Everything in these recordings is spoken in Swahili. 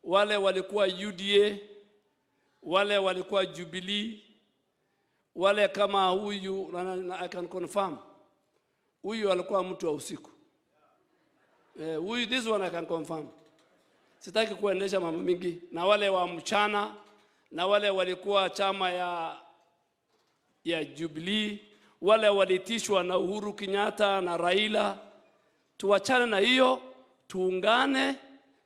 Wale walikuwa UDA, wale walikuwa Jubilee, wale kama huyu, I can confirm, huyu alikuwa mtu wa usiku. Huyu, this one I can confirm. Sitaki kuendesha mambo mingi. Na wale wa mchana, na wale walikuwa chama ya Jubilee, wale walitishwa na Uhuru Kenyatta na Raila. Tuachane na hiyo, tuungane,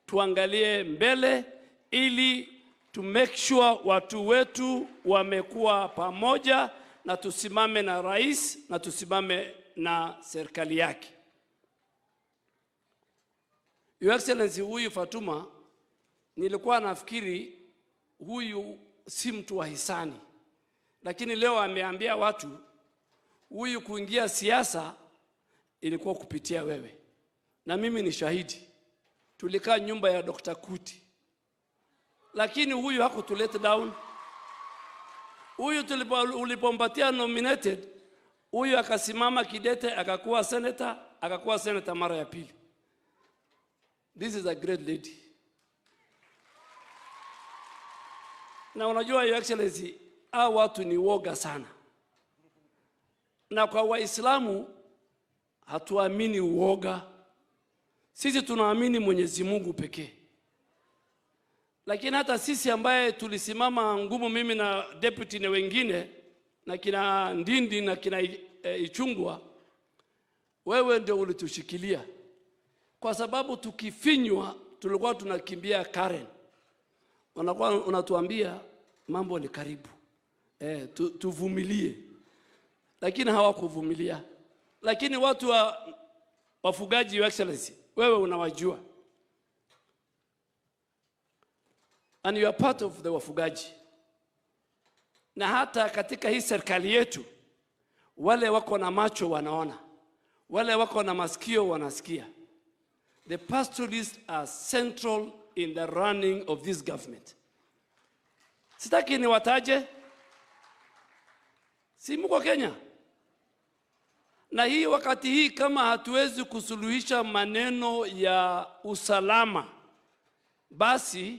tuangalie mbele ili to make sure watu wetu wamekuwa pamoja, na tusimame na rais na tusimame na serikali yake. Your Excellency, huyu Fatuma nilikuwa nafikiri huyu si mtu wa hisani, lakini leo ameambia watu huyu kuingia siasa ilikuwa kupitia wewe. Na mimi ni shahidi. Tulikaa nyumba ya Dr. Kuti. Lakini huyu hakutuleta down. Huyu ulipompatia nominated, huyu akasimama kidete, akakuwa senator, akakuwa senator mara ya pili. This is a great lady. Na unajua Your Excellency, hao watu ni woga sana. Na kwa Waislamu hatuamini uoga. Sisi tunaamini Mwenyezi Mungu pekee. Lakini hata sisi ambaye tulisimama ngumu, mimi na deputy na wengine, na kina Ndindi na kina Ichungwa, wewe ndio ulitushikilia. Kwa sababu tukifinywa tulikuwa tunakimbia Karen. Wanakuwa unatuambia mambo ni karibu. Tuvumilie. Lakini hawakuvumilia. Lakini watu wa wafugaji, Your Excellency, wewe unawajua. And you are part of the wafugaji. Na hata katika hii serikali yetu, wale wako na macho wanaona, wale wako na masikio wanasikia. The pastoralists are central in the running of this government. Sitaki niwataje. Si mko Kenya? Na hii wakati hii kama hatuwezi kusuluhisha maneno ya usalama, basi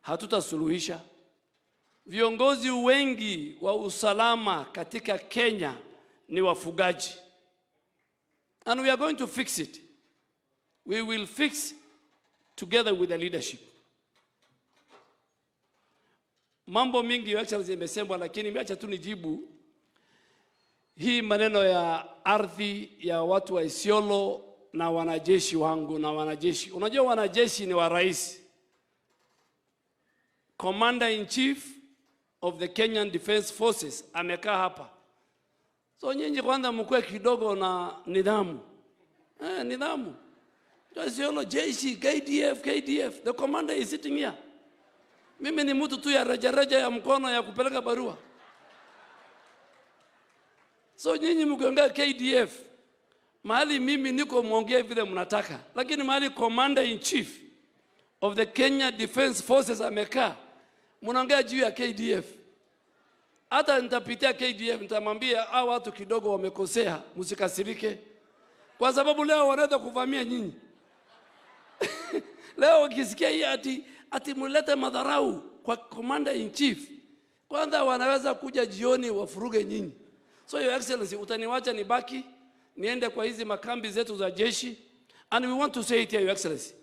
hatutasuluhisha. Viongozi wengi wa usalama katika Kenya ni wafugaji. And we are going to fix it. We will fix together with the leadership. Mambo mingi actually zimesemwa, lakini niacha tu nijibu hii maneno ya ardhi ya watu wa Isiolo na wanajeshi wangu na wanajeshi. Unajua wanajeshi ni wa rais. Commander in Chief of the Kenyan Defense Forces amekaa hapa. So nyinyi kwanza mkue kidogo na nidhamu. Nidhamu. Isiolo jeshi, KDF, KDF. The commander is sitting here. Mimi ni mtu tu ya reja reja ya mkono ya kupeleka barua. So nyinyi mkiongea KDF, mahali mimi niko muongee vile mnataka. Lakini mahali Commander in Chief of the Kenya Defense Forces amekaa, mnaongea juu ya KDF. Hata nitapitia KDF, nitamwambia hao watu kidogo wamekosea, msikasirike. Kwa sababu leo wanaweza kuvamia nyinyi. Leo ukisikia hii ati mlete madharau kwa Commander in Chief, kwanza wanaweza kuja jioni wafuruge nyinyi. So Your Excellency, utaniwacha nibaki niende kwa hizi makambi zetu za jeshi. And we want to say it here, Your Excellency,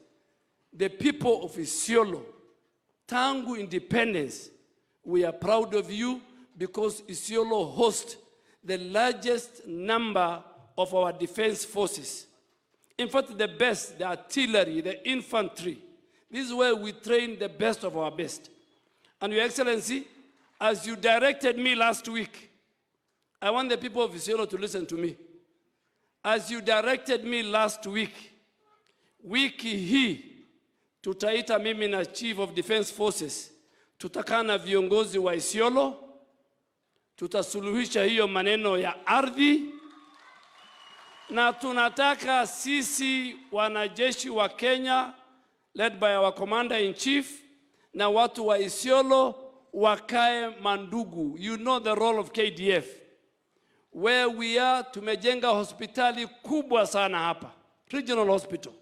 the people of Isiolo, tangu independence, we are proud of you because Isiolo hosts the largest number of our defense forces. In fact, the best, the artillery, the infantry. This is where we train the best of our best. And Your Excellency, as you directed me last week, I want the people of Isiolo to listen to me. As you directed me last week, wiki hii tutaita mimi na Chief of Defense Forces, tutakaa na viongozi wa Isiolo, tutasuluhisha hiyo maneno ya ardhi, na tunataka sisi wanajeshi wa Kenya led by our Commander in Chief na watu wa Isiolo wakae mandugu. You know the role of KDF. Where we are, tumejenga hospitali kubwa sana hapa, regional hospital.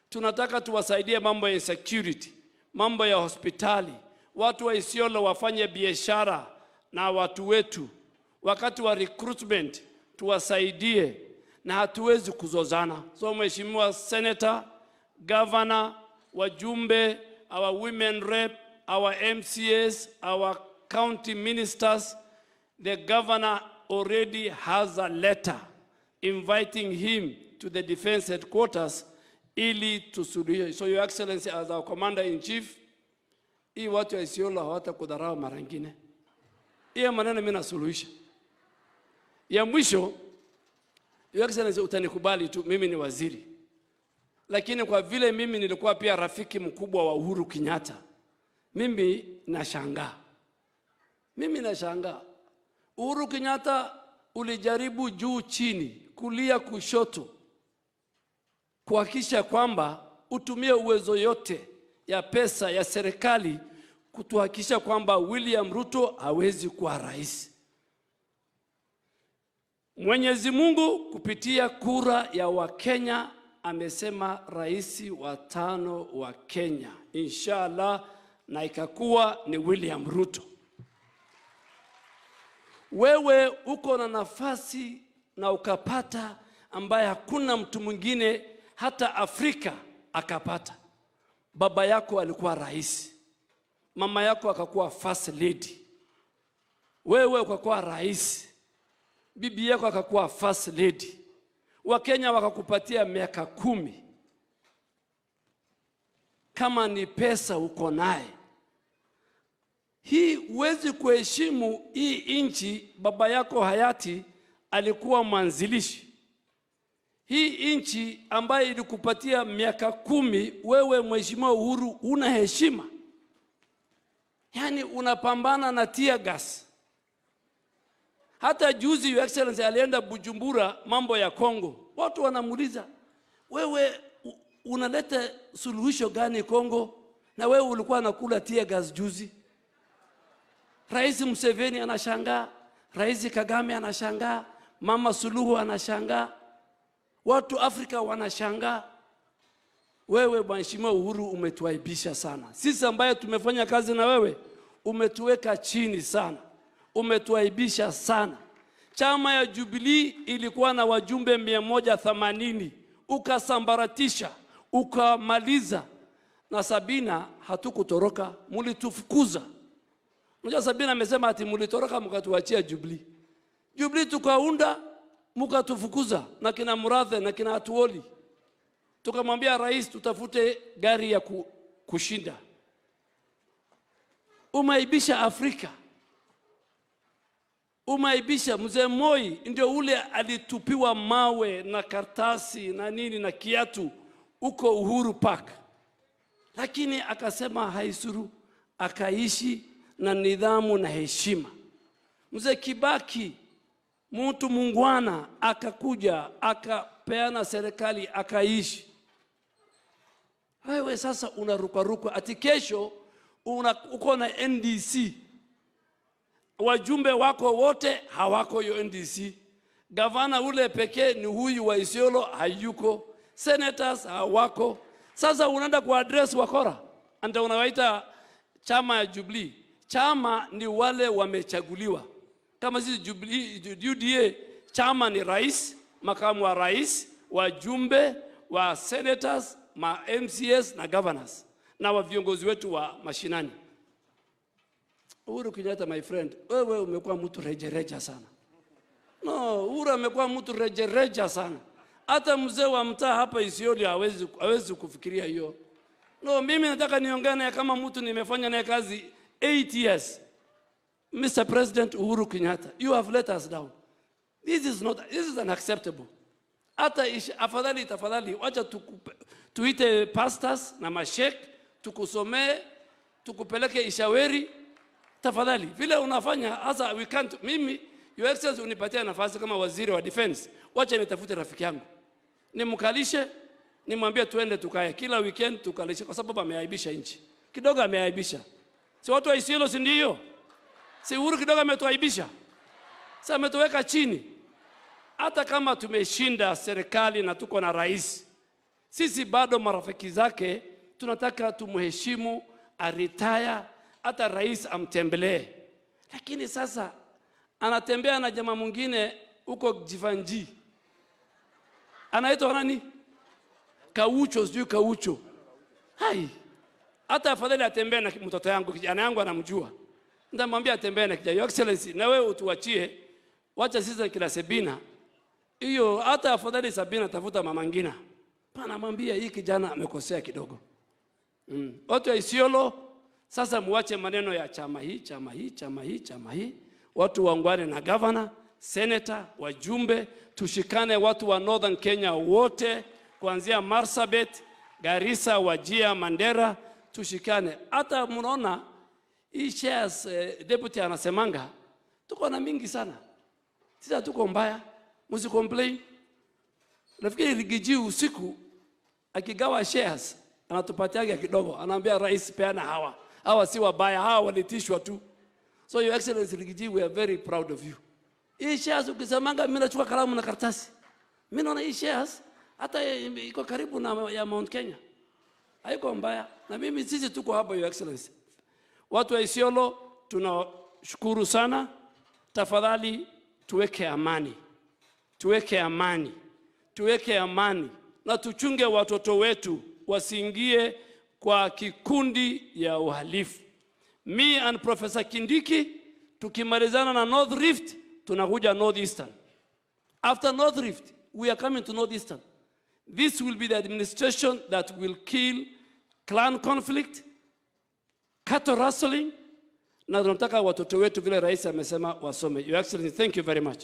Tunataka tuwasaidie mambo ya insecurity, Mambo ya hospitali, watu wa Isiolo wafanye biashara na watu wetu. Wakati wa recruitment tuwasaidie, na hatuwezi kuzozana. So Mheshimiwa Senator, Governor, wajumbe, our women rep, our MCAs, our county ministers, the governor already has a letter inviting him to the defense headquarters ili tusuluhishe. So Your Excellency, as our commander in chief, hii watu ya Isiolo hawatakudharau mara nyingine. Hiyo maneno mimi nasuluhisha. Ya mwisho, Your Excellency, utanikubali tu, mimi ni waziri, lakini kwa vile mimi nilikuwa pia rafiki mkubwa wa Uhuru Kenyatta, mimi nashangaa, mimi nashangaa Uhuru Kenyatta ulijaribu juu chini, kulia kushoto, kuhakikisha kwamba utumie uwezo yote ya pesa ya serikali kutuhakikisha kwamba William Ruto hawezi kuwa rais. Mwenyezi Mungu kupitia kura ya Wakenya amesema rais wa tano wa Kenya, inshallah, na ikakuwa ni William Ruto. Wewe uko na nafasi na ukapata ambaye hakuna mtu mwingine hata Afrika akapata. Baba yako alikuwa rais, mama yako akakuwa first lady, wewe ukakuwa rais, bibi yako akakuwa first lady, Wakenya wakakupatia miaka 10. Kama ni pesa uko naye, hii huwezi kuheshimu hii nchi. Baba yako hayati alikuwa mwanzilishi. Hii nchi ambayo ilikupatia miaka 10, wewe Mheshimiwa Uhuru una heshima? Yaani unapambana na tear gas. Hata juzi Your Excellency alienda Bujumbura, mambo ya Kongo, watu wanamuuliza, wewe unaleta suluhisho gani Kongo, na wewe ulikuwa nakula tear gas juzi? Rais Museveni anashangaa, Rais Kagame anashangaa, Mama Suluhu anashangaa, watu Afrika wanashangaa. Wewe Mheshimiwa Uhuru umetuaibisha sana. Sisi ambaye tumefanya kazi na wewe umetuweka chini sana, umetuaibisha sana. Chama ya Jubilee ilikuwa na wajumbe 180, ukasambaratisha, ukamaliza. Na Sabina hatukutoroka, mulitufukuza. Unajua Sabina amesema ati mulitoroka mkatuachia Jubilee. Jubilee tukaunda, mkatufukuza na kina Murathe na kina Atuoli. Tukamwambia rais tutafute gari ya kushinda. Umeaibisha Afrika. Umeaibisha. Mzee Moi ndio ule alitupiwa mawe na kartasi na nini na kiatu huko Uhuru Park, lakini akasema haisuru, akaishi na nidhamu na heshima. Mzee Kibaki mtu mungwana, akakuja akapeana serikali akaishi. Wewe sasa unarukaruka ati kesho uko na NDC, wajumbe wako wote hawako hiyo NDC. Gavana ule pekee ni huyu wa Isiolo hayuko, senators hawako. Sasa unaenda ku address wakora, ndio unawaita chama ya Jubilee. Chama ni wale wamechaguliwa. Kama sisi Jubilee, UDA, chama ni rais, makamu wa rais, wajumbe wa senators, ma MCAs na governors na wa viongozi wetu wa mashinani. Uhuru Kenyatta, my friend, wewe umekuwa mtu rejereja sana. No, Uhuru amekuwa mtu rejereja sana. Hata mzee wa mtaa hapa Isiolo hawezi kufikiria hiyo. No, mimi nataka niongee naye kama mtu nimefanya naye kazi 8 years. Mr. President Uhuru Kenyatta, you have let us down. This is not, this is unacceptable. Hata afadhali, tafadhali, wacha tuite pastors na mashek, tukusomee, tukupeleke Ishaweri. Tafadhali, vile unafanya hasa we can't. Mimi, Your Excellency, unipatie nafasi kama waziri wa defense. Wacha nitafute rafiki yangu, nimkalishe, nimwambie tuende tukae kila weekend tukalishe, kwa sababu ameaibisha nchi. Kidogo ameaibisha. Si watu wa Isiolo, si ndio? Si Uhuru kidogo ametuaibisha. Sasa ametuweka chini. Hata kama tumeshinda serikali na tuko na rais, sisi bado marafiki zake, tunataka tumheshimu, Aretire, hata rais amtembelee. Lakini sasa anatembea na jamaa mwingine huko Jivanji, anaitwa nani? Kaucho, sijui Kaucho. Hai, hata afadhali atembee na mtoto yangu, kijana yangu anamjua. Nitamwambia atembee na kijana. Your Excellency, na wewe utuachie, wacha sisi kila Sabina hiyo, hata afadhali Sabina tafuta mama Ngina. Pana mwambia hii kijana amekosea kidogo. Watu wa Isiolo sasa muache maneno ya chama hii, chama hii, chama hii, chama hii. Watu waungane na governor, senator, wajumbe, tushikane watu wa Northern Kenya wote kuanzia Marsabit, Garissa, Wajir, Mandera, tushikane. Hata mnaona hii shares deputy anasemanga tuko na mingi sana. Sisi hatuko mbaya, msi complain. Nafikiri Riggy G usiku akigawa shares anatupatiaga kidogo, anaambia rais, peana hawa hawa, si wabaya hawa, walitishwa tu. So Your Excellency Riggy G, we are very proud of you. Hii shares ukisemanga, mimi nachukua kalamu na karatasi, mimi naona hii shares hata iko karibu na ya Mount Kenya, haiko mbaya. Na mimi sisi tuko hapa, Your Excellency. Watu wa Isiolo tunashukuru sana. Tafadhali tuweke amani, tuweke amani, tuweke amani na tuchunge watoto wetu wasiingie kwa kikundi ya uhalifu. Me and Professor Kindiki tukimalizana na North Rift tunakuja North Eastern. After North Rift we are coming to North Eastern. This will be the administration that will kill clan conflict, cattle rustling, na tunataka watoto wetu vile rais amesema wasome. Your Excellency, thank you very much.